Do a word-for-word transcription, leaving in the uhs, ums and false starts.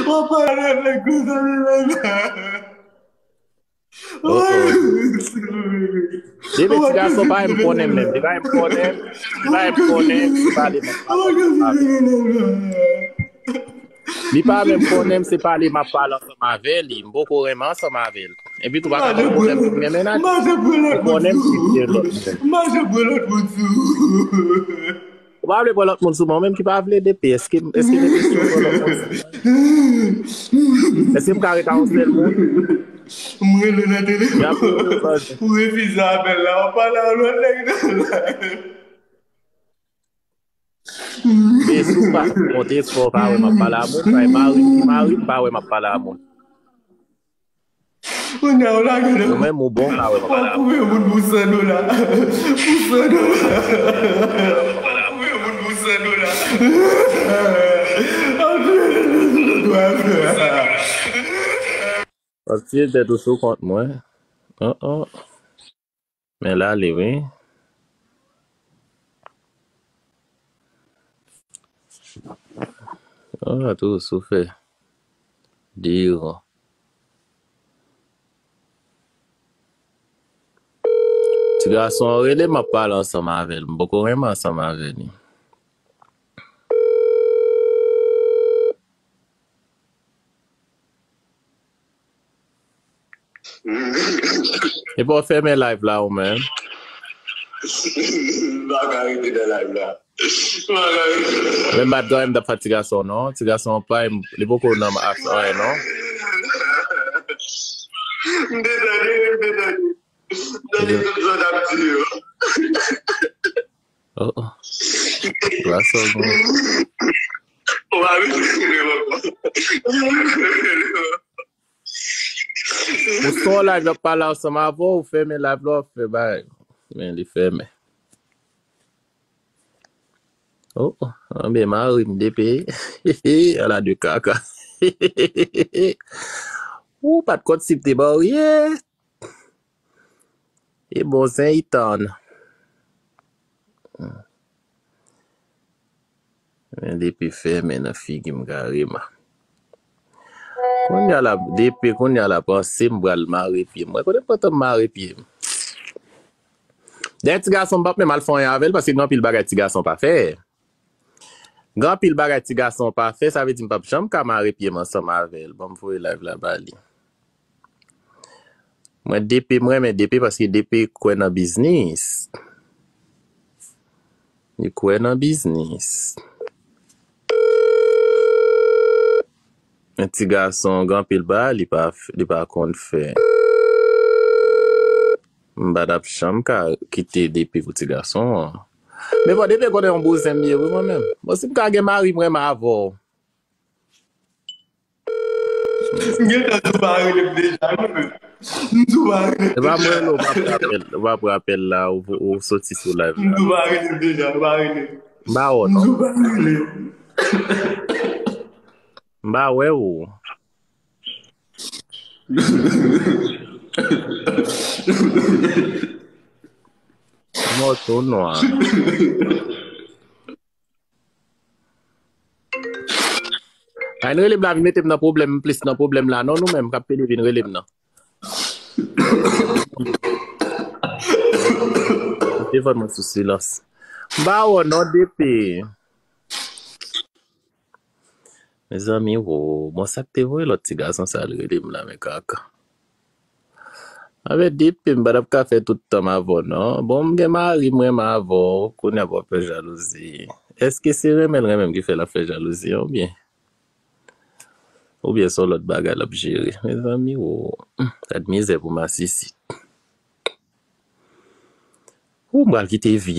Ou pa nan nèg konsa li la. Oh, oh. Depi ti gason pa menm konnen m menm. Li pa menm konnen m. Li pa menm konnen m. Li pale m ap pale. Li pa menm konnen m, se pale m ap pale ansanm avè li. M poko renmen ansanm avè l. Epi tou pa ka gen pwoblèm pou m gen mennaj. Ou konnen m ki vle lòt moun. Ou pa vle pran lòt moun sou mwen, ou menm ki pa vle depi. Èske, èske depi si w pran lòt moun sou mwen? Èske m ka ret a yon sèl moun? M rele nan telefòn. Ou refize apèl la, w ap pale a yon lòt nèg nan la. Men si w pa monte, si w pa wè m ap pale a moun, bay mari m ki mari m, pa wè m ap pale a moun. Kounye a, w lage nan Ou menm ou bon, pa wè m ap pale a moun. W ap koupe moun pou san dola. Pou san dola. W ap koupe moun pou san dola. W ap koupe moun pou san dola. W ap tiye tèt ou sou kont mwen. Oh, oh. Men l ale wi. Oh, tou sou fè. Diran. Ti gason an rele m ap pale ansanm avè l. M poko renmen ansanm avè li. Epi w fèmen live la ou menm. M pa ka rete nan live la. M pa ka rete. Men m pa t gen anyen m t ap fè ti gason non. Ti gason an pa li poko nan asa anyen non. M te tande, m te tande. M tande tout sa w t ap di yo. Oh, oh. Gason bon. Ou pa bezwen rele m ankò. Ou sou live, l ap pale ansanm avè w, ou fèmen live la, w ap fè bagay. Men li fèmen. Oh, oh, anben mari m depi. Ala de kaka. Ou pa t konn si m te marye. E bon, sen itan. Men depi fèmen nan figi m kareman. Kounye a la, depi kounye a la, panse m pral mare pye m. Mwen konnen pantan m mare pye m. Dèyè ti gason m p ap menm al fè anyen avè l, paske gen anpil bagay ti gason pa fè. Gen anpil bagay ti gason pa fè, sa vle di m p ap janm ka mare pye m ansanm avè l. Ban m voye live la ba li. Mwen D P, m renmen D P paske D P kwè nan biznis. Li kwè nan biznis. Men ti gason gen anpil bagay li pa, li pa konn fè. M pa t ap janm ka kite D P pou ti gason an. Men bon, D P konnen yon bouzen m ye wi mwen menm. Bon, si m ka gen mari m renmen avè w. M gentan di w pa rele m deja, non, men. M di w pa rele m deja. E pa mwen, non, w pa pran apèl, w pa pran apèl la, ou, ou soti sou live la. M di w pa rele m deja, w pa rele m. M pa wè w, non. M di w pa rele m. M pa wè w. Mòso nwa. Ay, n rele m la vin mete m nan pwoblèm, m plis nan pwoblèm la. Non, nou menm k ap pede vin rele m nan. Telefòn mwen sou silans. M pa wè w non, D P. Mezanmi, wo, bon, sa k te voye lòt ti gason sa al rele m la, men kaka. Avè D P, m pa t ap ka fè tout tan m avè w, non. Bon, m gen mari, m renmen avè w. Kounye a pou w ap fè jalouzi. Èske se renmen l renmen m ki fè l ap fè jalouzi an, oubyen? Oubyen se yon lòt bagay l ap jere? Mezanmi, wo. Gad mizè pou masisi. Ou m pral kite vi